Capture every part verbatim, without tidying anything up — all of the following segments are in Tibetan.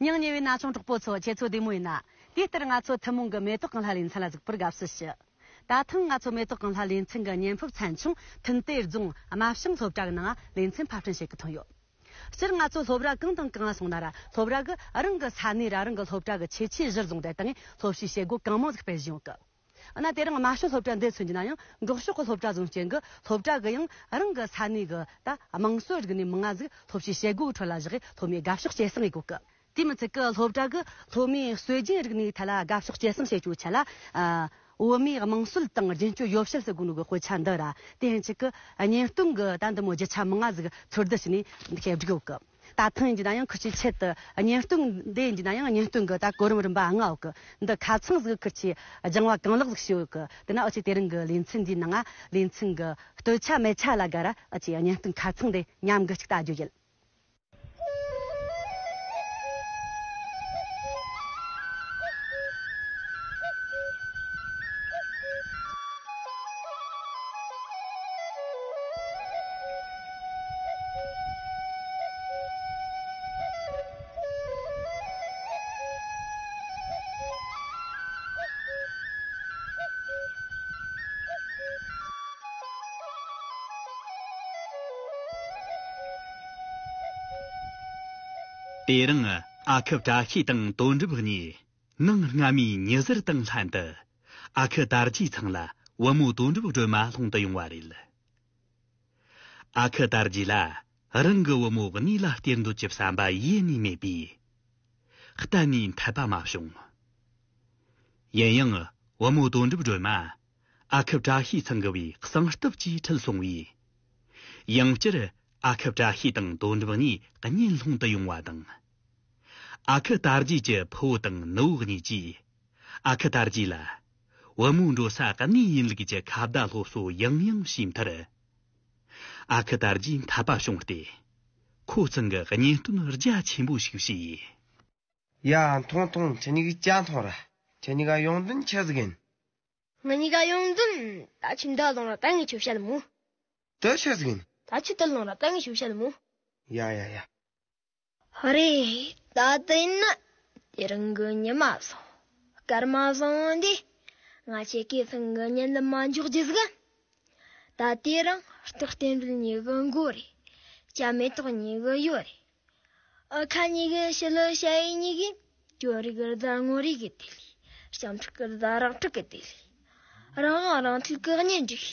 ཡང་ཉེ་བའི་ན་ཆུང་གྲོགས་པོ་ཚོ། ཁྱེད་ཚོ་བདེ་མོ་ཡིན་ན། དེ་ལྟར་ང་ཚོ་ཐུན་མོང་གི་མེ་ཏོག་གི་ལྷ་ལེ་ཚན་ལ་གཟིགས་པར་དགའ་བསུ་ཞུ། ད་ཐེངས་ང་ཚོ་མེ་ཏོག་གི་ལྷ་ལེ་ཚན་གྱི་བརྙན་ཕབ་ཚན་ཆུང་ཐུན་ཏེ་རྫོང་རྨ་བྱང་སློབ་གྲྭ་གི་ནང་ལེ་ཚན་ཕབ་སྐྲུན་བྱེད་གི་ཐོན་ཡོད། སྤྱིར་ང་ཚོ་སློབ་ར་གང་དང་གང་ལ་སོང་ན་ར། སློབ་ར་གི་རང་གི་ས་གནས་ར་རང་གི་སློབ་གྲྭ་གི་ཁྱད་ཆོས་གཞིར་བཟུང་སྟེ་དང་སློབ་གཞིའི་བྱེད་སྒོ་གང་མང་ཟིག་སྤེལ་བཞིན་ཡོད་གི། འོ་ན་དེ་རིང་རྨ་ལྕོག་སློབ་གྲྭ་འདི་མཚོན་གྱི་ན་ཡང་། འགག་ཕྱོགས་ཀྱི་སློབ་གྲྭ་ཟུང་ཅན་གྱི་སློབ་གྲྭ་གི་ཡང་རང་གི་ས་གནས་ཀྱི་ད་དམངས་སྲོལ་རིག་གནས་མང་ང་ཟིག་སློབ་གཞིའི་བྱེད་སྒོ་གི་ཁྲོད་ལ་བཞག་གི་སློབ་མའི་དགའ་ཕྱོགས་སྐྱེད་སྲིང་ཡེད་གོ་གི། དེ་མི་ཚད་ཀྱི་སློབ་གྲྭ་གི་སློབ་མའི་སྲོལ་རྒྱུན་རིག་གནས་ཐད་ལ་དགའ་ཕྱོགས་སྐྱེད་སྲིང་བྱེད་རྒྱུའི་ཆེད་ལ། ཨ། བོད་མིའི་དམངས་སྲོལ་དང་རྒྱུན་སྤྱོད་ཡོ་བྱད་ཟེར་གོ་ནོ་གི་དཔེ་ཆ་འདི་ར། དེ་ཡང་གཅིག་གི་གཉེན་སྟོན་གྱི་ད་འདི་མོ་རྒྱུ་ཆ་མང་ང་ཟིག་འཚོལ་བསྡུ་བྱས་ནས་འདི་ཁྱེད་བསྒྲིགས་ཡོད་གི། ད་ཐེངས་ཡིན་རྒྱུ་ན་ཡང་ཁུར་ཆེ་ཆེད་དུ་གཉེན་སྟོན་འདི་ཡིན་རྒྱུ་ན་ཡང་གཉེན་སྟོན་གྱི་ད་གོ་རིམ་རིམ་པ་ལྔ་ཡོད་གི། འདི་ཁ་ཚང་ཟིག་ཁུར་ཆེ་སྦྱང་བ་གང་ལེགས་ཟིག་ཞུ་ཡོད་གི། དེ་ན་ཨ་ཅེ་དེ་རིང་གི་ལེ་ཚན་འདིའི་ནང་ང་ལེ་ཚན་གྱི་སྟོད་ཆ་སྨད་ཆ་ལ་དགའ་ར། ཨ་ཅེ་གཉེན་སྟོན་ཁ་ཚང་འདི་མཉམ་གི་ཅིག་ལྟ་རྒྱུ་ཡིན། དེ་རིང་ཨ་ཁུ་བཀྲ་ཤིས་དང་དོན་གྲུབ་གཉིས་ནངས་སྔ་མའི་ཉི་ཟེར་དང་ལྷན་དུ་ཨ་ཁུ་དར་རྒྱས་ཚང་ལ་བུ་མོ་དོན་གྲུབ་སྒྲོལ་མ་སློང་དུ་ཡོང་བ་རེད། ཨ་ཁུ་དར་རྒྱས་ལ་རང་གི་བུ་མོ་གཉིས་ལ་སྟེར་འདོད་ཀྱི་བསམ་པ་ཡེ་ནས་མེད་པས། གཏན་ནས་འཐད་པ་མ་བྱུང་། ཡིན་ཡང་བུ་མོ་དོན་གྲུབ་སྒྲོལ་མ་ཨ་ཁུ་བཀྲ་ཤིས་ཚང་གི་བའི་གསང་སྟབས་ཀྱིས་ཁྲིད་སོང་བས། ཡང་བསྐྱར་ཨ་ཁུ་བཀྲ་ཤིས་དང་དོན་གྲུབ་གཉིས་གཉེན་སློང་དུ་ཡོང་བ་དང་། ཨ་ཁུ་དར་རྒྱས་ཀྱི་ཕུ་བོ་དང་ནུ་བོ་གཉིས་ཀྱིས་ཨ་ཁུ་དར་རྒྱས་ལ་བུ་མོ་འགྲོ་ས་གནས་ཡིན་ལུགས་ཀྱི་ཁ་བརྡ་སློབ་གསོ་ཡང་ཡང་བྱས་མཐར། ཨ་ཁུ་དར་རྒྱས་འཐད་པ་བྱུང་སྟེ། ཁོ་ཚང་གི་གཉེན་སྟོན་རྒྱ་ཆེན་པོ་ཞིག་བྱས། ཡ། ཐུང་ཐུང་། ཁྱེད་གཉིས་ཀྱིས་ཇ་འཐུང་ར། ཁྱེད་གཉིས་ཀ་ཡོང་དོན་ཆི་ཟིག་ཡིན། ང་གཉིས་ཀ་ཡོང་དོན་ད་ཁྱིམ་བདག་ལོང་ར་ད་ངས་ཁྱོད་བཤད་མོ། དེ་ཆི་ཟིག་ཡིན། ད་ཁྱིམ་བདག་ལོང་ར་ད་ངས་ཁྱོད་བཤད་མོ། ཡ་ཡ་ཡ། ཧ་རེ། ད་དེ་ན་དེ་རིང་གི་ཉི་མ་བཟང་། སྐར་མ་བཟང་འདི། ང་ཁྱེད་ཀྱི་སང་གི་གཉེན་ལམ་མ་འཇོག་རྒྱུ་ཟིག་ད་དེ་རིང་རྟགས་རྟེན་འབྲེལ་གཉིས་གི་མགོ་རེད། སྐྱ་མེ་ཏོག་གཉིས་གི་ཡོ་རེད། ཨ་ཁ་གཉིས་གི་ཞི་ལུ་ཞ་ཡི་གཉིས་གི་ཅོ་རི་གི་རྫ་ངོ་རི་གི་དེ་ལི། ལྕམ་ཕྲུག་གི་རྫ་རག་ཕྲུག་གི་དེ་ལི། རང་དབང་རང་འཐད་གི་གཉེན་སྒྲིག་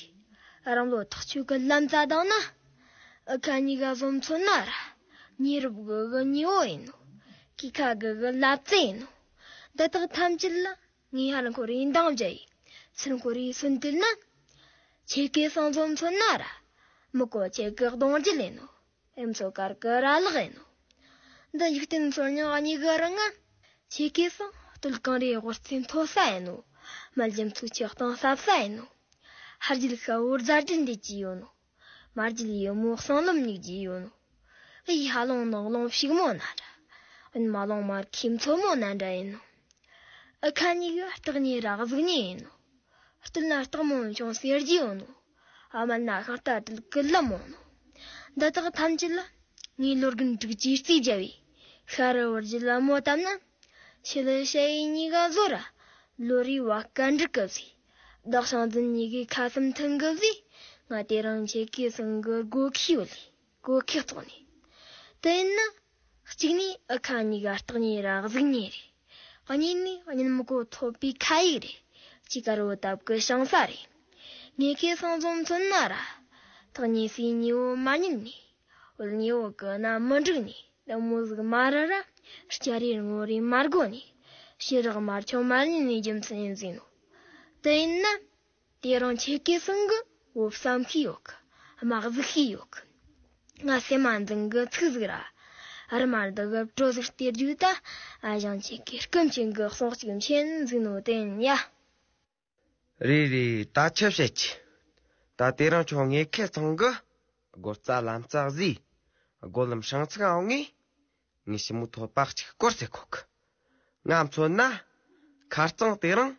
རང་བློ་ཐག་ཆོད་གི་ལམ་རྩ་དང་ན། ཨ་ཁ་གཉིས་ག་བཟོ་མཚོན་ན་ར། ཉེ་རབས་གི་གི་ཉེ་བོ་ཡིན་ནོ། སྐྱེས་ཁ་གི་གི་ལབ་རྩེ་ཡིན་ནོ། འདི་དག་ཐམས་ཅད་ལ་ངས་ཧར་འཁོར་རེ་འདང་བརྒྱབ་ཡིན། ཚུར་འཁོར་རེ་སུན་དུལ་ན། ཁྱེད་ཀྱི་སང་བཟོ་མཚོན་ན་ར། མི་གོ་ཁྱེད་ཀྱི་གདོང་རྒྱུད་ཡིན་ནོ། ཨེ་མཚོ་དཀར་གི་ར་ལག་ཡིན་ནོ། འདི་འཇིག་རྟེན་སོར་ཉག་གཉིས་གི་རིང་ང་། ཁྱེད་ཀྱི་སང་སྟོད་གངས་རིའི་དབུ་རྩེ་མཐོ་ས་ཡིན་ནོ། མལ་རྒྱ་མཚོ་ཆེ་གཏིང་ཟབ་ས་ཡིན་ནོ། ཧར་རྒྱུད་ཤ་བོ་རྫ་རྒྱུད་འདེད་ཀྱི་ཡོད་ནོ། མར་རྒྱུད་ཡུ་མོ་གསང་ལམ་སྙེག་རྒྱུ་ཡོད་ནོ། གཡས་ཧ་ལུང་ནག་ལུང་ཕྱུག་མོ་ན་ར། གཡོན་མ་ལུང་མར་ཁུའི་མཚོ་མོ་ན་འདྲ་ཡིན་ནོ། ཨ་ཁ་གཉིས་གི་སྟག་གཉིས་ར་གཟུགས་གཉིས་ཡིན་ནོ། སྟོད་ན་སྟག་མོ་ཆུང་སེར་རྒྱུ་ཡོད་ནོ། ཨ་མལ་ན་ཤིང་རྟ་དྲེལ་གི་ལམ་མོ་ནོ། འདི་དག་ཐམས་ཅད་ལ་ངས་ལོ་རྒན་དྲུག་ཅུའི་རྩིས་བརྒྱབ་བས། ཤ་རི་བར་གྱི་ལ་མོ་བཏབ་ན། ཁྱེད་ལ་ཞ་ཡི་གཉིས་ཀ་བཟོ་ར། ལོ་རེའི་བ་སྐད་འབྲུག་གི་བཟོས། བདག་ཞང་འཛིན་གཉིས་ཀའི་ཁ་སེམས་མཐུན་གི་བཟོས། ང་དེ་རིང་ཁྱེད་ཀྱི་སང་གི་སྒོ་ཁའི་ཡོད་ལས། སྒོ་ཁའི་ཐོག་ནས། དེ་ཡིན་ན། གཅིག་ནས་ཨ་ཁ་གཉིས་ཀ་སྟག་གཉིས་ར་གཟིག་གཉིས་རེད། གཉིས་ནས་གཉེན་མི་གོ་ཐོབ་པའི་ཁ་ཡིག་རེད། གཅིག་དཀར་བོ་དབ་ཀྱི་ཞིང་ས་རེད། ངེད་ཀའི་སང་བཟོ་མཚོན་ན་ར། སྟག་གཉིས་སའི་ཉེ་བོ་མ་ཉིད་ནས། བུ་ཉེ་བོ་གི་ན་མི་འགྲིག་ནས། ལད་མོ་ཟིག་མ་ར་ར། སྐྱ་རེ་ངོ་རེ་མ་དགོ་ནས། ཞེ་རག་མར་ཆུང་མ་ཉིད་ནས་རྒྱུ་མཚན་ཡིན་ཟིན་ནོ། དེ་ཡིན་ན། དེ་རིང་ཁྱེད་ཀྱི་སང་གི་བོ་བསམ་ཤེས་ཡོད་གི། དམག་ཟིག་ཤེས་ཡོད་གི། ང་སེམས་མ་འཛིན་གི་ཚིག་ཟིག་ར། རི་མར་འདི་གི་བྲོ་ཟིག་སྟེར་རྒྱུ་ད། ཨ་ཞང་ཁྱེད་ཀྱི་སྐུ་མཁྱེན་གི་གསུང་གཅིག་མཁྱེན་ཟིན་ནོ་དེ་ཡིན་ཡ། རེད་རེད། ད་ཆི་བཤད་ཀྱི། ད་དེ་རིང་ཁྱོད་ངེད་ཁེ་ཚང་གི་སྒོ་རྩ་ལམ་རྩ་བཟོས། སྒོ་ལམ་ཧྲང་ཚིག་འོང་ངས། ངས་ཞི་མོ་ཐོད་པ་གཅིག་སྐོར་ཟེར་གོ་གི། ང་མཚོན་ན། ཁ་རྩང་དེ་རིང་།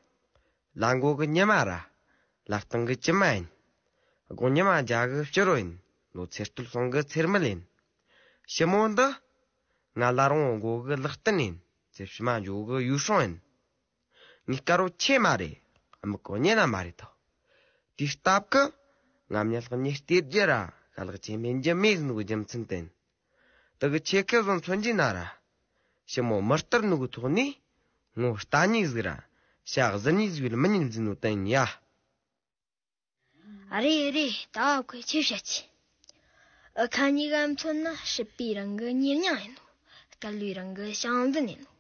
ལ་མགོ་གི་ཉི་མ་ར། ལ་སྟེང་གི་གྱི་མ་ཡིན། དགུང་ཉི་མ་འཇའ་གི་ཕྱི་རོ་ཡིན། ལོ་ཚེ་སྟོད་སོང་གི་ཚེར་མལ་ཡིན། ཞི་མོ་འདི། ང་ལ་རུང་མགོ་གི་ལག་རྟེན་ཡིན། ཚེ་ཕྱི་མ་འགྱོ་གི་ཡུལ་སྲུང་ཡིན། ངའི་དཀར་བོ་ཆེ་མ་རེད། དམིགས་གོ་ཉེ་ན་མ་རེད་དོ། དེའི་སྟབས་ཀྱིས་ང་མྱི་ལྷག་ཉེ་སྟེར་རྒྱུ་ར་ཁ་ལག་ཆེ་སྨན་རྒྱུ་མེད་ཟིན་གི་རྒྱུ་མཚན་དེན། དེ་གི་ཆེ་ཁེ་བཟོ་མཚོན་གྱི་ན་ར། ཞི་མོ་མི་སྟེར་ནོ་གི་ཐོག་ནས་ངོ་ལྟ་ཉེས་ཟིག་ར་ཤ་གཟི་ཉེས་ཟིག་ལ་མི་ཉན་ཟིན་ནོ་དེན་ཡ། རེད་རེད། ད་བ་ཁོས་ཆེ་བཤད་ཀྱི། ཨ་ཁ་གཉིས་ཀ་མཚོན་ན་སྲིད་པའི་རང་གི་གཉེར་མྱིང་ཡིན་ནོ། སྐལ་བའི་རང་གི་ཞང་འཛིན་ཡིན་ནོ།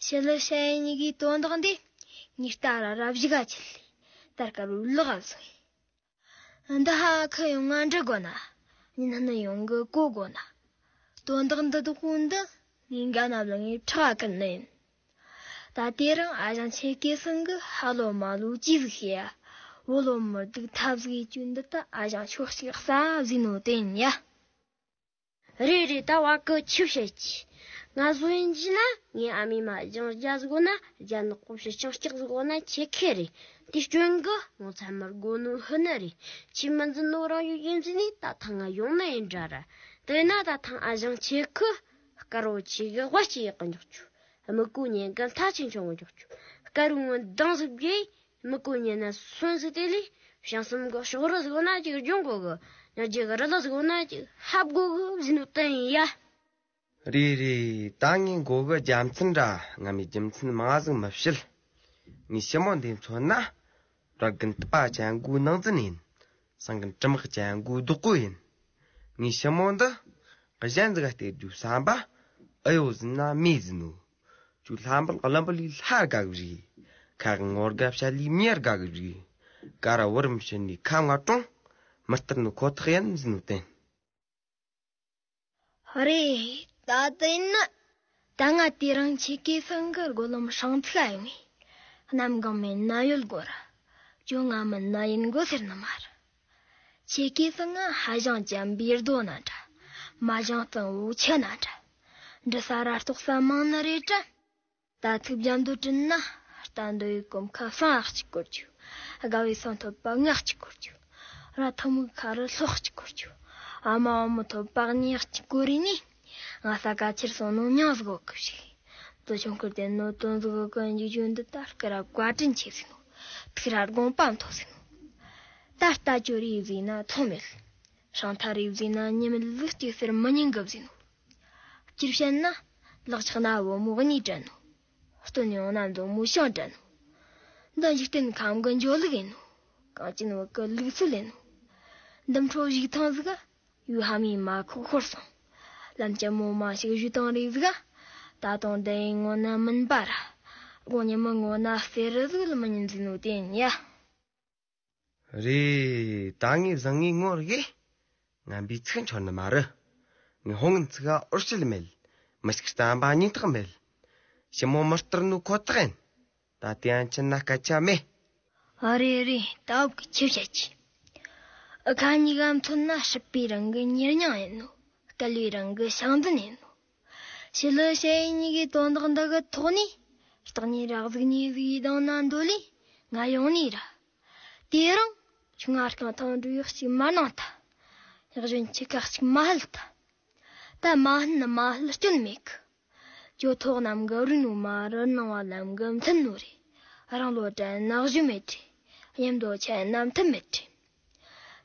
ཞི་ལི་ཞ་ཡི་གཉིས་ཀའི་དོན་དག་འདི་ངས་ལྟ་ར་ར་བཞི་ག་ཆེད་ལས་ད་དཀར་བོའི་ལག་བཟུང་ཡིན། འདི་ཧ་ཁི་ཡོང་ང་འདྲི་དགོ་ན། ཉིན་ནི་ཡོང་གི་གོ་དགོ་ན། དོན་དག་འདི་དག་པོ་འདི་ངས་འགའ་ན་བླངས་ངས་ཁྲག་ཁུར་ནི་ཡིན། ད་དེ་རིང་ཨ་ཞང་ཆེ་གེ་སང་གི་ཧ་ལོ་མ་ལོ་ཅི་ཟིག་བཤད་ཡ། བོ་ལོ་མི་སྡུག་ཐབས་ཟིག་ཡེ་རྒྱུ་འདི་ད་ཨ་ཞང་ཆོག་ཅིག་ས་ཟིན་ནོ་དེ་ཡིན་ཡ། རེད་རེད། ད་བ་ཀི་ཆི་བཤད་ཀྱི། ང་བཟོ་ཡིན་གྱི་ན་ངའི་ཨ་མའི་མ་ལྗང་རྒྱ་ཟིག་གོ་ན་རྒྱ་ནག་པོ་ཕྱི་ཆང་སྐྱག་ཟིག་གོ་ན་ཆེ་ཁེ་རེད། དེ་སྐྱོན་གི་ངོ་ཚ་མར་དགོ་ནོ་ཧི་ནི་རེད། ཆི་མི་འཛིན་ནོ་རང་ཡོད་ཡིན་ཟིན་ནི་ད་ཐང་ང་ཡོང་ན་ཡིན་འདྲ་ར། དེ་ན་ད་ཐང་ཨ་ཞང་ཆེ་ཁི། དཀར་བོ་ཆེ་གི་དབའ་ཆེ་ཡག་གི་འཇོག་ཆུ། མི་གོ་ཉན་གི་མཐའ་ཆེན་ཆུང་གི་འཇོག་ཆུ། དཀར་བོའི་ངོ་མདངས་ཟིག་བརྗེ། མི་གོ་ཉན་ན་སོན་ཟིག་དེ་ལས་བྱང་སེམས་གི་ཕྱོགས་རི་ཟིག་ན་ཅིག་སྦྱོང་དགོ་གི། ཉ་རྗེ་གི་རི་ལི་ཟིག་ན་ཅིག་ཧབ་དགོ་གི་ཟིན་ནོ་དེ་ཡིན་ཡ། རེད་རེད། ད་ངས་མགོ་གི་རྒྱལ་མཚན་ར་ང་མའི་རྒྱུ་མཚན་མང་ཟིག་མི་བཤད། ངའི་ཞི་མོ་འདི་མཚོན་ན། ར་རྒན་དུ་པ་ཅན་གོའི་ནང་འཛིན་ཡིན། སང་རྒན་དྲི་མག་ཅན་གོའི་བདག་པོ་ཡིན། ངའི་ཞི་མོ་འདི་གཞན་ཟིག་ག་སྟེར་རྒྱུ་བསམ་པ་ཨེ་ཡོད་ཟིན་ན་མེད་ཟིན་ནོ། ཁྱོད་ལྷ་འབུལ་གླུ་འབུལ་ལས་ལྷ་དགའ་གི་རེད། ཁ་གི་ངོ་དགའ་བྱ་ལས་མྱི་དགའ་གི་རེད། ཀ་ར་བུ་རམ་ཕྱི་ནས་ཁ་ང་གྲོང་མི་སྟེར་ནི་ཁོ་ཐག་ཡིན་ཟིན་ནོ་དེ། རེད། ད་དེ་ཡིན་ན། ད་ང་དེ་རིང་ཆེ་གེ་སང་གི་སྒོ་ལམ་ཧྲང་ཚིག་ཡོང་ངས། གནམ་གང་མེད་ན་ཡོད་དགོ་ར། ཇོ་ང་མིན་ན་ཡིན་དགོ་ཟེར་ནི་མ་རེད། ཆེ་གེ་སང་ང་ཧ་ཞང་ཅམ་པའི་རྡོ་ན་འདྲ། མ་ཞང་གཙང་བོ་ཆེ་ན་འདྲ། འདྲི་ས་ར་རྟོག་ས་མང་ནི་རེད་དྲ། ད་ཐུག་རྒྱ་མདོ་དྲིན་ན། རྟ་འདོ་ཡི་གོམ་ཁ་སང་ཨག་ཅིག་བསྐོར་རྒྱུ། དགའ་བའི་སང་ཐོབ་པ་ང་ཨག་ཅིག་བསྐོར་རྒྱུ། ར་ཐང་མིག་ཁ་རུ་ལྷོག་ཅིག་བསྐོར་རྒྱུ། ཨ་མ་ཨ་མོ་ཐོབ་པ་གཉིས་ཨག་ཅིག་བསྐོར་རེ་ནི། ང་ས་ཀ་ཁྱེར་སོང་ནོ་མྱང་ཟིག་གོ་གི་ཞིག་མདོ་ཆུང་ཁུར་དེ་ནོ་དོན་ཟིག་གོ་གི་འཇིག་རྒྱུ་འདི་ད་སྐུ་ར་བཀའ་དྲིན་ཆེ་ཟིག་ནོ། ཐུག་ར་དགོངས་པ་མཐོ་ཟིག་ནོ། ད་རྟ་ཅོ་རེ་ཟིག་ན་ཐོང་མེད། ཧྲང་ཐ་རེ་ཟིག་ན་ཉི་མེད་ལུག་ཅིག་ཟེར་མི་ཉན་གི་ཟིག་ནོ། སྤྱིར་བཤད་ན། ལག་ཆགས་ན་བུ་མོ་གཉིས་དྲན་ནོ། སྟོན་ཡོང་ན་མཛོ་མོ་ཤིང་དྲན་ནོ། འདི་འཇིག་རྟེན་ཁམས་གི་འཇོ་ལུགས་ཡིན་ནོ། གངས་ཅན་བོད་གི་ལུགས་སྲོལ་ཡིན་ནོ། འདི་འཕྲོ་བཞུགས་ཐང་ཟིག་ག་ཡུལ་ཧ་མའི་མ་ཁོག་ཤོར་སོང་། ལམ་གྱི་མོ་མ་ཞིག་བཞུས་ཐང་རེ་ཟིག་ག་ད་དུང་འདི་ཡིན་ངོ་ན་མིན་པ་ར། དགོང་ཉི་མ་ངོ་ན་གསེར་རི་ཟིག་ལ་མི་ཉན་ཟིན་ནོ་དེ་ཡིན་ཡ། རེད། ད་ངས་བཟང་ངའི་ངོར་གི་ངན་པའི་ཚིག་འཆོར་ནི་མ་རེད། ངས་ཧོང་ངན་ཚིག་ག་འོར་ཞིལ་མེད། མི་ཞིག་བསྟན་པ་སྙིང་ཐག་མེད། ཞི་མོ་མི་སྟེར་ནོ་ཁོ་ཐག་ཡིན། ད་དེ་ཡང་ཕྱིན་ན་སྐད་ཆ་མེད། ཨ་རེད་རེད། ད་བབ་གི་ཆི་བཤད་ཀྱི། ཨ་ཁ་གཉིས་ཀ་མཚོན་ན་སྲིད་པའི་རང་གི་གཉེར་མྱིང་ཡིན་ནོ། སྐལ་བའི་རང་གི་ཞང་འཛིན་ཡིན་ནོ། ཞི་ལི་ཞ་ཡི་གཉིས་ཀའི་དོན་དག་འདི་གི་ཐོག་ནས། སྟག་ཉིན་ར་གཟིག་ཉིན་ཟིག་ཡི་དང་ན་འདོད་ལས་ང་ཡོང་ནས་ར། དེ་རིང་ཁྱོད་ང་རྐང་ཐང་འགྲོ་ཡག་ཅིག་མ་གནང་ཐལ། ཡག་གཞོན་ཆི་ཁག་ཅིག་མ་ཧལ་ཐལ། ད་མ་ཧན་ནི་མ་ཧལ་སྐྱོན་མེད་གི། ཇོ་ཐོག་གནམ་གི་རུས་ནོ་མ་རི་ནང་བ་ལམ་གི་མཐུན་ནོ་རེད། རང་ལོ་དྲན་ན་གཞི་མེད་རེད། གཡམ་རྡོ་ཆེན་ན་མཐུན་མེད་རེད།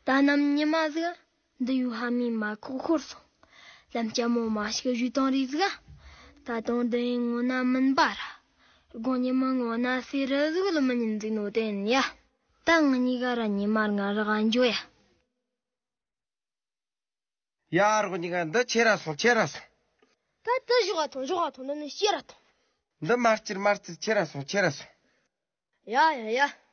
ད་ནམ་ཉི་མ་ཟིག་འདི་ཡུལ་ཧ་མའི་མ་ཁོག་ཤོར་སོང་། ལམ་སྐྱ་མོ་མ་ཞིག་བཞུས་བཏང་རེ་ཟིག་ད་དུང་འདི་ཡིན་ངོ་ན་མིན་པ་ར། དགོང་ཉི་མ་ངོ་ན་སེ་རི་ཟིག་ལ་མི་ཉན་ཟིག་ནོ་དེ་ཡིན་ཡ། ད་ང་གཉིས་ཀ་ར་ཉི་མ་ང་རག་འགྱོ་ཡ། ཡ་རོགས་གཉིས་ཀ་འདི་ཁྱེར་ར་སོང་ཁྱེར་ར་སོང་། ད་ད་ཞོག་ག་ཐོང་ཞོག་ག་ཐོང་འདི་ནི་ཤེས་ར་ཐོང་། འདི་མ་སྐྱིར་མ་རྩི་ཁྱེར་ར་སོང་ཁྱེར་ར་སོང་། ཡ་ཡ་ཡ།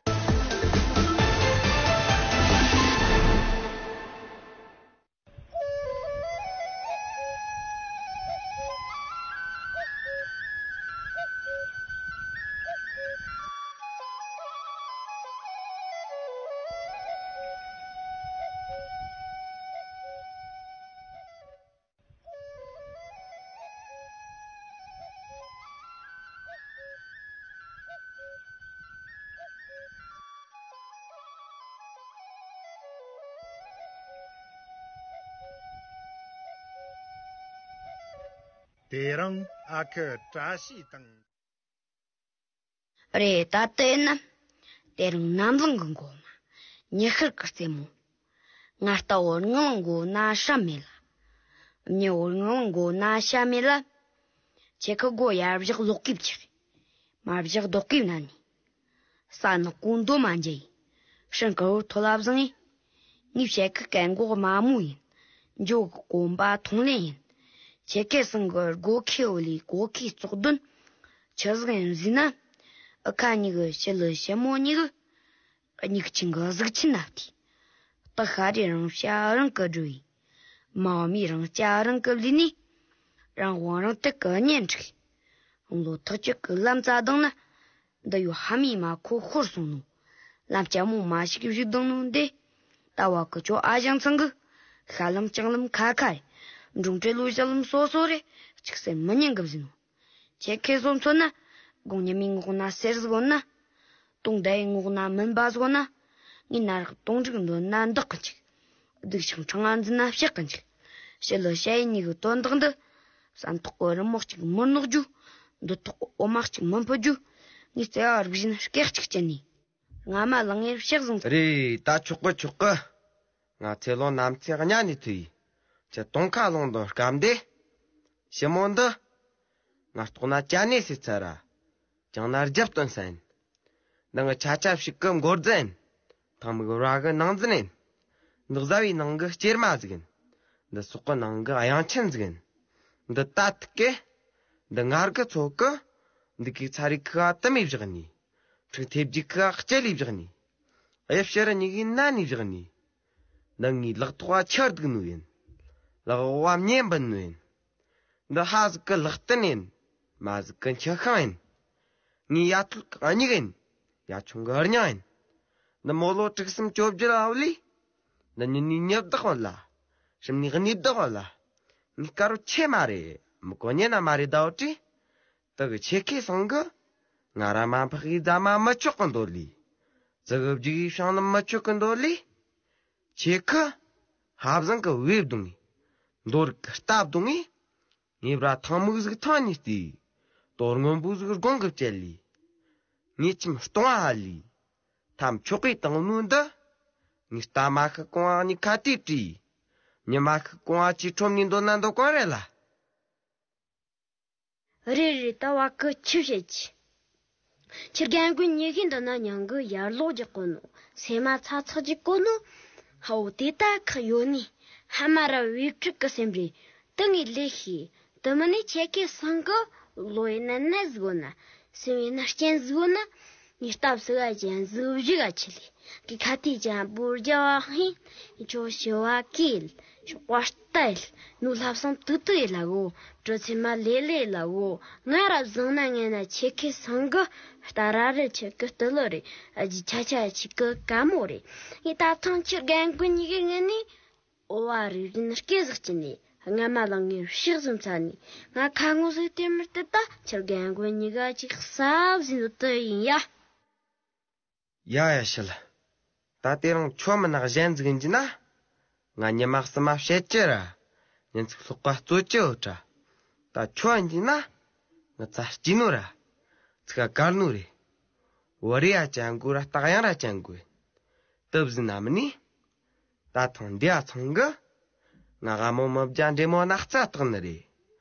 དེ་རིང་ཨ་ཁུ་བཀྲ་ཤིས་དང་། རེད། ད་ལྟ་ཡིན་ན་དེ་རིང་ནམ་ལངས་གི་འགོ་མ་ཉི་ཤར་གི་རྩེ་མོ། ང་ལྟ་བུ་ངང་འགོ་ན་ཤ་མེད་ལ། མྱི་བོ་ངང་འགོ་ན་ཤ་མེད་ལ། ཁྱེད་ཁི་སྒོ་ཡར་བཞག་ལོག་གིབ་ཆག་མར་བཞག་རྡོག་གིབ་ན་ནི། ས་ནག་གོང་རྡོ་མ་འཇལ་ཡིན། ཧྲང་ཀར་ཐོ་ལབ་བཟང་ཡིན། ངའི་བཤད་ཁི་སྐད་མགོ་དམའ་མོ་ཡིན། འཇོ་གི་གོམ་པ་ཐོང་ལེན་ཡིན། ཁྱེད་ཁེ་སང་གི་སྒོ་ཁེ་འོ་ལི་སྒོ་ཁེ་བཙོག་དོན་ཆི་ཟིག་ཡིན་ཟིན་ན། ཨ་ཁ་གཉིས་གི་ཞི་ལི་ཞི་མོ་གཉིས་གི་མིག་ཆུ་གི་གཟུགས་ཆུ་ན་བལྟས། སྟག་ཤ་རེ་རང་བྱ་རང་གི་སྒྲོ་ཡིན། མ་མི་རང་སྐྱ་རང་གི་ལུས་ནི། རང་དབང་རང་སྟེགས་གི་གཉེན་སྒྲིག་ལོ་ཐག་ཆོད་གི་ལམ་རྩ་དང་ན། འདི་ཡོད་ཧ་མི་མ་ཁོ་ཤོར་སོང་ནོ། ལམ་སྐྱ་མོ་མ་ཞིག་བཞུགས་དང་ནོ་འདི། ལྟ་བ་གི་ཅོ་ཨ་ཞང་ཚང་གི་ཤ་ལམ་ལྕང་ལམ་ཁ་ཁ་རེད། འབྲོང་བྲེ་ལོ་ཞག་ལམ་སོ་སོ་རེད། གཅིག་སེམས་མི་ཉན་གི་བཟི་ནོ། ཁྱེད་ཁེ་སོ་མཚོན་ན། དགུང་ཉི་མའི་ངོགས་ན་གསེར་ཟིག་ཡོད་ན། དུང་ཟླ་ཡི་ངོགས་ན་མུན་པ་ཟིག་ཡོད་ན། ངའི་ནད་རག་དུང་འགྲིག་འདོད་ན་འདག་གི་འཇུག་སྡུག་ཅག་འཕྲང་ང་འཛིན་ན་ཕྱག་གི་འཇུག་ཞི་ལི་ཞ་ཡི་གཉིས་གི་དོན་དག་འདི། བསམ་ཐོག་གི་རི་མོ་གཅིག་མི་ནོག་རྒྱུ། འདོད་ཐོག་གི་འོ་མ་གཅིག་མི་འཕུར་རྒྱུ། ངའི་བརྩེ་བ་རིག་བཞིན་སྐད་གཅིག་ཅན་ནས། རྔ་མ་ལངས་ངེར་ཕྱག་བཟང་། རེད། ད་ཆོག་གི་ཆོག་གི་ང་ཚེ་ལོ་ནམ་ཚེ་གཉའ་ནས་ཐུ་ཡིས། ཁྱེད་དུང་ཁ་ལོང་དང་སྐམ་དེ། ཞི་མོ་འདི། ང་ལྟོགས་ན་ཅ་ནེ་སི་ཚ་ར། ཅང་ན་རྒྱབ་སྟོན་ས་ཡིན། ནང་གི་ཆ་ཆ་ཞིག་གི་མགོ་རྫ་ཡིན། ཐང་མིག་ར་གི་ནང་འཛིན་ཡིན། འདི་བཟའ་བའི་ནང་གི་སྐྱེར་མ་ཟིག་ཡིན། འདི་སོག་གི་ནང་གི་གཡང་ཆེན་ཟིག་ཡིན། འདི་ད་ཐུག་གེ་འདི་ངར་གི་ཚོ་གི་འདི་གི་ཚ་རིག་ཁུ་བ་དུ་མི་བཞག་ནི། ཁྲིག་ཐེབས་ཀྱི་ཁུ་བ་ལྕེ་ལི་བཞག་ནི། གཡབ་ཕྱི་རུ་གཉིས་གི་ན་ནི་བཞག་ནི། འདི་ངའི་ལག་ཐོག་བ་ཆར་འདུག་ནོ་ཡིན། ལག་འོག་བ་མཉེན་འབུད་ནོ་ཡིན། འདི་ཧ་ཟིག་གི་ལག་རྟེན་ཡིན། མ་ཟིག་གི་འཁྱི་ཤིང་ཡིན། ངའི་ཡ་ཐུལ་གི་སྙིག་ཡིན། ཡ་ཆུང་གི་རྙིང་ཡིན། འདི་མོ་ལོ་དྲུག་གསུམ་བཅོ་བརྒྱད་ཨའུ་ལི། འདི་ཉིན་ནི་ཉི་བདག་ཡིན་ལ། གཤམ་ནི་གནས་བདག་ཡིན་ལ། ངའི་དཀར་རོ་ཆེ་མ་རེད། མི་གོ་ཉན་ན་མ་རེད་ཟླ་བོ་བྲིས། དེ་གི་ཆེ་ཁེ་སང་གི་ང་ར་མ་འཕག་གི་རྫ་མ་མི་ཆོག་གི་འདོད་ལི། ཙི་གི་བརྒྱུག་གི་ཤང་ནི་མི་ཆོག་གི་འདོད་ལི། ཆེ་ཁི། ཧ་བཟང་གི་བེ་བརྡུང་ངི། མདོ་རིག་གི་རྟ་བརྡུང་ངི། ངའི་བྲ་ཐང་མིག་ཟིག་ཐང་ནི་ལྟོས། དོ་སྔོན་པོ་ཟིག་དགོང་གི་བཅད་ལི། ངའི་ཁྱིམ་སྟོང་ཧ་ལི། ཐམ་ཆོག་གི་དང་ནུ་འདི། ངའི་རྟ་མ་ཤི་གོང་ཨ་ནི་ཁ་ཏི་བྲིས། ཉི་མ་ཤི་གོང་ཨ་ཅི་ཁྲོམ་ནི་འདོད་ན་འདོད་གོང་རེད་ལ། རེད་རེད། ད་བ་ཀི་ཆི་བཤད་ཀྱི། ཁྱི་རྒན་ཀུན་ཉི་ཤུ་འདི་ན་མྱང་གི་ཡར་ལོག་རྒྱག་གོ་ནོ། སེ་མ་ཚ་ཚག་རྒྱག་གོ་ནོ། ཧ་འོ་དེ་ད་ཁག་ཡོད་ནི། ཧ་མ་ར་བེ་ཕྲུག་གི་སེམས་རེད། དུ་ངའི་ལས་ཤེས། དུ་མི་ནི་ཆེ་ཁེ་སང་གི་ལོ་ཡིན་ན་ནད་ཟིག་ཡོད་ན། སེམས་ཡིན་ན་རྐྱེན་ཟིག་ཡོད་ན། ངའི་སྟབས་སུ་ག་ཅན་ཟིག་བཞི་ག་ཆི་ལི། གི་ཁ་ཐི་ཅན་པུར་རྒྱ་བ་ཧིན། ཅོ་ཤི་བ་ཀིལ། ཤོག་པ་ལྟ་ཡིལ། ནུ་ལྷབ་སང་ཏུ་ཏུ་ཡིལ་ལ་གོ། གྲོ་ཚེ་མ་ལེ་ལེ་ལ་གོ། ང་ར་བཟང་ན་ངན་ན་ཆེ་ཁེ་སང་གི་ལྟ་ར་རེད། ཆེ་གི་ལྟི་ལོ་རེད། ཨ་ཇི་ཆ་ཆ་ཆེ་གི་ཀ་མོ་རེད། ངས་ད་ཐང་ཁྱི་རྒན་ཀུན་ཉི་གི་ངན་ནི། ཨོ་བ་རི་རིན་སྐེ་ཟག་ཅི་ནི། རྔ་མ་ལང་ངེར་ཕྱག་ཟིམ་ཚ་ནི། ང་ཁ་ངོ་ཟིག་དེ་མིར་དེ་ད་ཁྱི་རྒན་ཀུན་ཉི་ག་ཅིག་ཟབ་ཟིན་དུ་ཏི་ཡིན་ཡ། ཡ་ཡ་ཤི་ལ། ད་དེ་རིང་ཆོ་མི་ནག་གཞན་ཟིག་ཡིན་གྱི་ན། ང་ཉི་མ་གསུམ་མ་བཤད་ཀྱི་ར། ཉིན་ཚིག་ལྷག་པ་རྩོད་ཀྱི་འོ་ཏྲ། ད་ཆོ་ཡིན་གྱི་ན། ང་ཚ་སྐྱིད་ནོ་ར། ཚིག་ག་གར་ནོ་རེད། བུ་རི་ཡ་ཅན་གོ་ར་སྟག་ཡང་ར་ཅན་གོ། དུབ་ཟིན་ན་མི་ནི། ད་ཐང་འདི་ཡ་ཚང་གི་ང་ག་མོ་མི་བརྒྱ་འདྲེ་མོ་ནག་རྩ་བཏགས་ནི་རེད།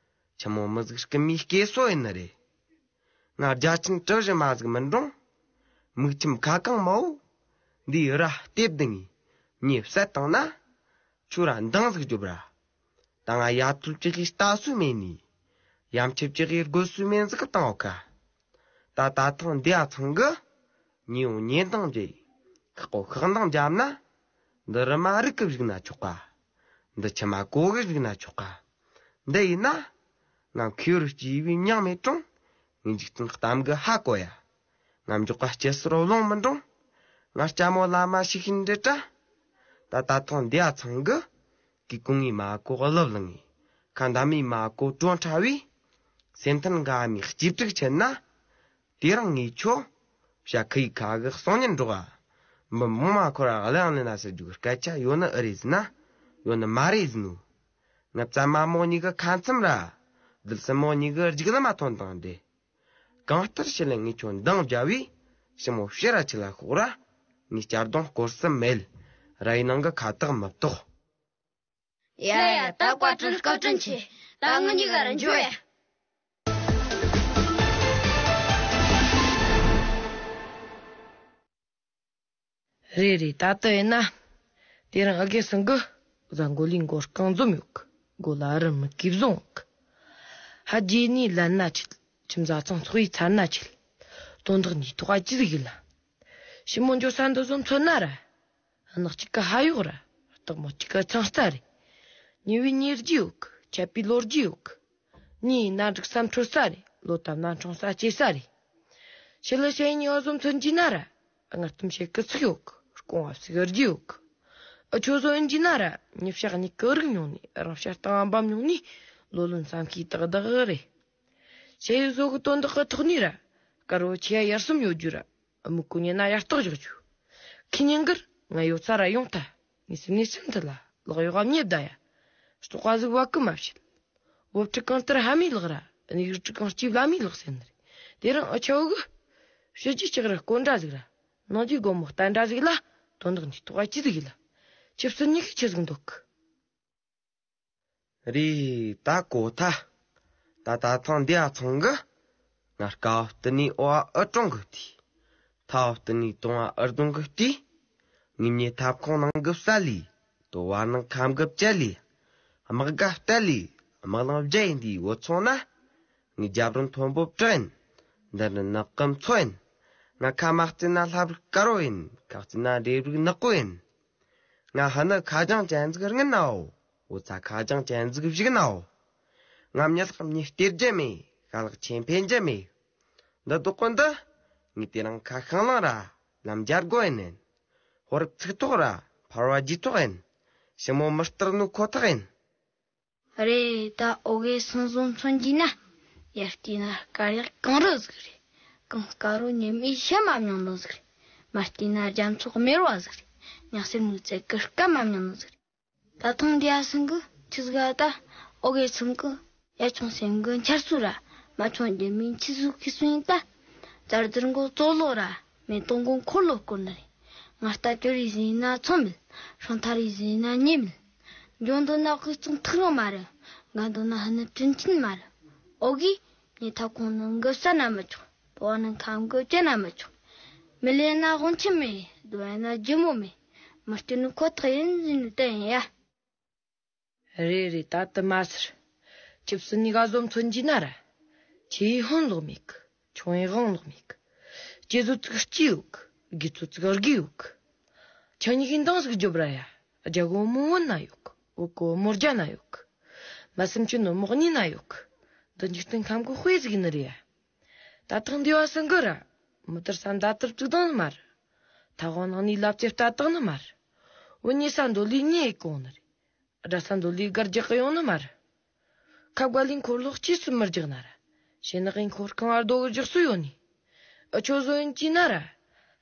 ཆི་མོ་མི་ཟིག་སྐུ་མིའི་སྐྱེ་སོ་ཡིན་ནི་རེད། ང་རྒྱ་ཆེན་གྲུ་བཞི་མ་ཟིག་མི་འགྲོང་། མིག་ཁྱིམ་ཁ་གང་མའོ། འདིའི་ར་ལྟེབ་ལྡིང་ངི་མྱེ་བསད་བཏང་ན། ཁྱོད་ར་འདང་ཟིག་རྒྱོབ་ར། ད་ང་ཡ་ཐུལ་ཅི་གི་ལྟ་སུ་མེད་ནི། ཡམ་ཆིབ་ཅི་གི་རྒོད་སུ་མེད་ཟིག་བཏང་འོ་ཁ། ད་ད་ཐང་འདི་ཡ་ཚང་གི་ཉེ་འོང་ཉེ་འདང་རྒྱས། ཁག་གོ་ཁག་འདང་རྒྱབ་ན། འདི་རི་མ་རིག་གི་བཞུགས་ན་ཆོག་ག། འདི་ཆི་མ་གོ་གི་བཞུགས་ན་ཆོག་ག། འདི་ཡིན་ན། ང་ཁོའི་རུ་སྐྱེས་བའི་མྱང་མེད་གྲོང་། ངའི་འཇིག་རྟེན་གཏམ་གི་ཧ་གོ་ཡ། ང་མགྱོགས་པ་སྐྱེ་སོར་རླུང་མི་འགྲོང་། ང་ལྕམ་མོ་བླ་མ་ཞིག་ཤིན་འདྲི་དྲ། ད་ད་ཐང་འདི་ཡ་ཚང་གི་གི་ཀུང་ངི་མ་གོ་གླུ་བླངས་ངི། ཁ་འདམ་མི་མ་གོ་གྲོང་ཁྲ་བའི། སེམས་ཐན་འགའ་མི་གཅིག་དྲུག་ཆེན་ན། དེ་རིང་ངས་ཁྱོ། བྱ་ཁུ་ཡི་ཁ་གི་གསང་ཉིན་འགྲོགས་ཨ། འབུ་མོ་མ་འཁོར་ར་གླེང་ལེ་ན་ཟེར་རྒྱུ་གི་སྐད་ཆ་ཡོད་ནི་ཨེ་རེད་ཟེར་ན། ཡོད་ནི་མ་རེད་ཟེར་ནོ། ང་བཙན་མ་མོ་གཉིས་ཀྱི་ཁ་མཚམས་ར། བདུད་སྲིན་མོ་གཉིས་ཀྱི་རྒྱུག་ལམ་མ་ཐོན་དང་འདི། གང་ལྟར་ཞི་ལི་ངས་ཁྱོད་འདང་བརྒྱབ་བས། ཞི་མོ་ཕྱིར་ར་ཁྲིད་ལ་ཤོག་ར། ངས་གཅར་རྡུང་སྐོར་ས་མེད། ར་ཡི་ནང་གི་ཁ་བཏགས་མི་གཏོགས། ཡ་ཡ། ད་བཀའ་དྲིན་བཀའ་དྲིན་ཆེ། ད་ངུ་གཉིས་ཀ་ར་འཇོ་ཡ། རེད་རེད། ད་ལྟ་ཡིན་ན། དེ་རིང་ཨ་དགེ་ཚང་གི་བཟའ་མགོ་ལས་མགོ་རྐང་འཛོམས་ཡོད་གི། མགོ་ལ་རི་མོ་གིས་བཟུང་ཡོད་གི། ཧ་རྗེས་ནས་ལན་ན་ཆད། ཁྱིམ་བཟའ་ཚང་ཚོགས་ཡིག་ཚར་ན་ཆད། དོན་དག་འདིའི་ཐོག་ཅི་ཟིག་ཡིན་ལ། ཞི་མོ་འགྱོ་ས་འདི་བཟོ་མཚོན་ན་ར། གནག་གཅིག་གི་ཧ་ཡོག་ར། སྟག་མོ་གཅིག་གི་ཚང་རྩ་རེད། ཉེ་བའི་ཉེ་རྒྱུ་ཡོད་གི། ཆད་པའི་ལོ་རྒྱུས་ཡོད་གི། གཉིས་ཡིན་ན་འགྲིག་བསམ་འཕྲོད་ས་རེད། ལོ་དམ་ན་འཁྲུངས་ས་སྐྱེས་ས་རེད། ཞི་ལི་ཞེ་ཉི་བ་བཟོ་མཚོན་གྱི་ན་ར། ངར་གཏམ་བཤད་གི་ཚིག་ཡོད་གི། རྐང་བ་ཟིག་རྒྱུ་ཡོད་གི། ཨ་ཆོ་བཟོ་ཡིན་གྱི་ན་ར། མྱི་ཕྱག་གཉིས་གི་རིག་མྱོང་ནས། རང་ཕྱག་སྟེང་འབབ་མྱོང་ནས། ལོ་ལོན་བསམ་ཤེས་ཏག་ཏག་རེད། ཞེ་ཡི་བཟོ་གི་དོན་དག་གི་ཐོག་ནས་ར། དཀར་བོ་ཆེ་ཡ་ཡར་སོམ་ཡོད་རྒྱུ་ར། ཨ་མུ་གུ་ཉན་ན་ཡར་རྟགས་བཞག་རྒྱུ། ཁི་ཉིན་གིར་ང་ཡོད་ས་ར་ཡོང་ཐལ། ངས་སེམས་ནས་སེམས་ཐད་ལ་ལག་གཡོག་ག་མྱེ་བདའ་ཡ། ལྟོགས་པ་ཟིག་བ་གི་མ་བྱེད། བོ་ཕྲུག་གང་ལྟར་ཕ་མའི་ལག་ར། ནི་ཡུག་ཕྲུག་གང་སྐྱིབས་བླ་མའི་ལག་ཟེར་ནི་རེད། དེ་རིང་ཨ་ཆའོ་གི། ཕྱི་རྒྱུ་ལྕགས་རི་སྐོར་འདྲ་ཟིག་ར། ནང་རྒྱུ་སྒོ་མོ་བརྟན་འདྲ་ཟིག་ལ། དོན་དག་འདི་ཐོག་ཅི་ཟིག་ཡིན་ལ། ཁྱེད་ཚོ་གཉིས་ཀྱིས་ཆི་ཟིག་འདོད་གི། རེད། ད་གོ་ཐལ། ད་ད་ཐེངས་འདི་ཨ་ཚང་གི། ང་དཀའ་བ་སྟེར་ནས་འོ་བ་ཨུ་གྲོངས་གི་དུས། ཐ་བ་སྟེར་ནས་དུང་བ་ཨུ་རྡུང་གི་དུས། ངེད་གཉིས་ཐབ་ཁུང་ནང་གི་བསལ་ལས། དོ་བ་ནང་ཁམ་གི་བཅད་ལས། དམག་སྒར་བསྟར་ལས། དམག་ལང་བརྒྱ་ཡིན་དུས་འོ་ཚོང་ན། ངའི་རྒྱབ་རུ་མཐོན་པོ་བྲག་ཡིན། འདི་རུ་ནགས་ཀྱི་མཚོ་ཡིན། ང་ཁ་མ་བརྩེ་ན་ལྷ་བུ་དཀར་བོ་ཡིན། ཁ་བརྩེ་ན་འབྲས་བུ་ནག་པོ་ཡིན། ང་ཧ་ནི་ཁ་རྒྱང་ཅན་ཟིག་རྔན་ནའོ། འུ་ཚ་ཁ་རྒྱང་ཅན་ཟིག་བཞུགས་ནའོ། ང་མྱི་ལག་མྱི་སྟེར་རྒྱུ་མེད། ཤ་ལག་ཆེ་འཕེན་རྒྱུ་མེད། འདི་རྡོག་པོ་འདི། ངས་དེ་རིང་ཁ་ཤང་ལང་ར། ལམ་རྒྱ་སྒོ་ཡིན་ནན། ཕོ་རབ་ཚིག་ཐོག་ར། ཕར་བ་རྗེས་ཐོག་ཡིན། ཞི་མོ་མི་སྟེར་ནོ་ཁོ་ཐག་ཡིན། རེད། ད་ཨོ་གེ་སང་བཟོ་མཚོན་གྱི་ན། ཡར་བལྟས་ན་དཀར་ཡག་གངས་རི་ཟིག་རེད། གངས་དཀར་རོ་ཉི་མའི་ཤ་མ་མྱོང་ནོ་ཟིག་རེད། མར་བལྟས་ན་རྒྱ་མཚོ་དམེ་རོ་བ་ཟིག་རེད། ཉག་སེར་མིག་རྩེ་གི་སྐད་མ་མྱོང་ནོ་ཟིག་རེད། ད་ཐེངས་འདི་ཨ་སང་གི་ཆི་ཟིག་ཨ། ད་ཨོ་གེ་ཚང་གི་ཡ་ཆུང་སེང་གི་འཆར་ཚུལ་ར། མ་ཆུང་རྒྱལ་མིའི་འཆི་གཟུགས་ཁུ་སུ་ཡིན་ད། ཙར་ཙིར་མགོ་ཙོ་ལོ་ར། མེ་ཏོག་མགོ་འཁོར་ལོ་སྐོར་ནི་རེད། ང་རྟ་ཅོ་རི་ཟིན་ན་ཚོང་མེད། ཧྲང་ཐ་རི་ཟིན་ན་ཉེ་མེད། འཇོན་འདོད་ན་གི་ཚོང་ཐག་རིང་མ་རེད། དགའ་འདོད་ན་ཧ་ནི་དྲིན་ཆེན་མ་རེད། ཨོ་གི། ངས་ཐབ་ཁུང་ནང་གི་བསད་ན་མི་ཆོག། དོ་བ་ནང་ཁམ་གི་བཅད་ན་མི་ཆོག། མི་ལེན་ན་དབང་ཆེན་མེད། སྡུག་བ་ན་ལྗིད་མོ་མེད། མི་སྟེར་ནི་ཁོ་ཐག་ཡིན་ཟེར་ནི་དེ་ཡིན་ཡ། རེད་རེད། ད་དུ་མ་ཟེར། ཁྱེད་ཚོ་གཉིས་ཀ་བཟོ་མཚོན་གྱི་ན་ར། ཆེ་ཡི་ཧོན་ལོག་མེད་གི། ཆུང་ཡི་དབང་ལོག་མེད་གི། སྐྱེ་ཚོ་ཚིག་སྐྱེ་ཡོད་གི། རྒས་ཚོ་ཚིག་རྒས་ཡོད་གི། ཁྱེད་གཉིས་ཀྱིས་འདང་ཟིག་རྒྱོབ་ར་ཡ། རྒྱ་གོ་མོ་བོན་ན་ཡོད་གི། བོད་གོ་མོ་རྒྱ་ན་ཡོད་གི། མ་སེམས་ཅན་ནོ་མོག་གཉིས་ན་ཡོད་གི། འདི་འཇིག་རྟེན་ཁམས་གི་དཔེ་ཟིག་ཡིན་ནི་རེད་ཡ། ད་ཐེངས་འདི་བ་སང་གི་ར། མི་དར་ས་མདའ་དར་བཙུགས་བཏང་ནི་མ་རེད། ཐ་དབང་ནང་ནས་ལབ་ཙེ་ལྟ་བཏང་ནི་མ་རེད། བུ་ཉེ་ས་འདོད་ལས་ཉེ་ཡི་གོང་ནི་རེད། དགྲ་ས་འདོད་ལས་སྒར་རྒྱག་གི་ཡོང་ནི་མ་རེད། ཁབ་ག་ལས་འཁོར་ལོག་སྐྱེས་སུ་མི་རྒྱག་ན་ར། ཞེ་ནག་ཡིན་འཁོར་གང་བར་རྡོ་གི་རྒྱག་སུ་ཡོད་ནི། ཨ་ཆོ་བཟོ་ཡིན་གྱི་ན་ར།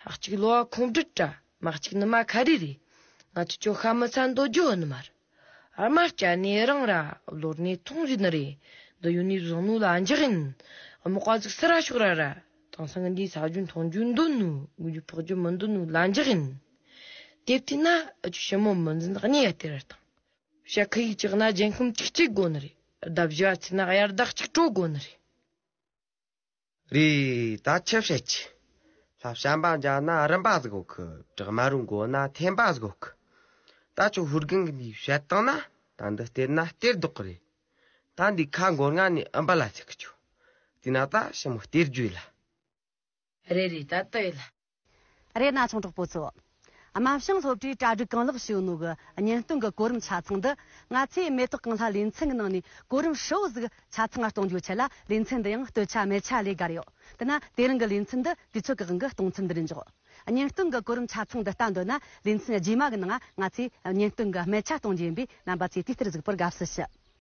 ཧ་གཅིག་ལོ་བ་ཁོང་སྦྲིད་དྲ། མ་གཅིག་ནི་མ་ཁ་རི་རེད། ང་ཆོ་ཆོ་ཤ་མི་ཚ་འདོད་རྒྱུ་ཡོད་ནི་མ་རེད། ཨ་མ་སྐྱ་ནས་རང་ར་བློར་ནས་ཐོང་རེད་ནི་རེད། འདི་ཡོད་ནས་བཟང་ནོ་ལ་འཇག་ཡིན། དམག་པ་ཟིག་སི་ར་ཤོག་ར་ར། དེང་སང་འདི་ས་རྒྱུ་མཐོང་རྒྱུ་འདོད་ནོ། དགུ་རྒྱུ་ཕོག་རྒྱུ་མི་འདོད་ནོ་ལ་འཇག་ཡིན། དེ་བལྟས་ན་ཨ་ཆོ་ཞི་མོ་མི་འཛིན་གཉིས་ཡ་དེ་ར་དང་། བྱ་ཁུ་ཡིག་ཅིག་ན་རྒྱན་ཁུམ་གཅིག་གཅིག་དགོ་ནི་རེད། ལྡབ་བཞི་བ་ཚིག་ན་དབྱར་ཟླ་གཅིག་སྤྲོ་དགོ་ནི་རེད། རེད། ད་ཆི་བཤད་ཀྱི། ལྷ་བྱམས་པ་མཇལ་ན་རིམ་པ་ཟིག་གོ་གི། བྲག་དམར་རུ་འགོ་ན་ཐེམ་པ་ཟིག་གོ་གི། ད་ཁྱོད་ཧུར་གང་གི་འདི་བཤད་བཏང་ན་ད་འདི་སྟེར་ན་སྟེར་དོག་གི་རེད། ད་འདི་ཁ་མགོ་ང་ནས་ཨམ་པ་ལ་ཚིག་གི་ཆུ། དེ་ན་ད་ཞི་མོ་སྟེར་རྒྱུ་ཡིན་ལ། རེད་རེད། ད་ལྟ་ཡིན་ལ། རེད་ན་ཆུང་གྲོགས་པོ་ཚོ། རྨ་བྱང་སློབ་གྲྭའི་གྲ་སྒྲིག་གང་ལེགས་ཞུ་ནོ་གི་གཉེན་སྟོན་གི་གོ་རིམ་ཆ་ཚང་འདི། ང་ཚོས་མེ་ཏོག་གངས་ལྷ་ལེ་ཚན་གི་ནང་ནས་གོ་རིམ་ཧྲིལ་བོ་ཟིག་ཆ་ཚང་ང་གཏོང་རྒྱུའི་ཆེད་ལ་ལེ་ཚན་འདི་ཡང་སྟོད་ཆ་སྨད་ཆ་ལས་བརྒལ་ཡོད། དེ་ན་དེ་རིང་གི་ལེ་ཚན་འདི་དུས་ཚོད་ཀྱི་དབང་གིས་གཏོང་མཚམས་འདི་རུ་འཇོག། གཉེན་སྟོན་གི་གོ་རིམ་ཆ་ཚང་འདི་ལྟ་འདོད་ན་ལེ་ཚན་རྗེས་མ་གི་ནང་ང་ཚོས་གཉེན་སྟོན་གི་སྨད་ཆ་གཏོང་རྒྱུ་ཡིན་པས་རྣམ་པ་ཚོས་དུས་ལྟར་གཟིགས་པར་དགའ་བསུ་ཞུ།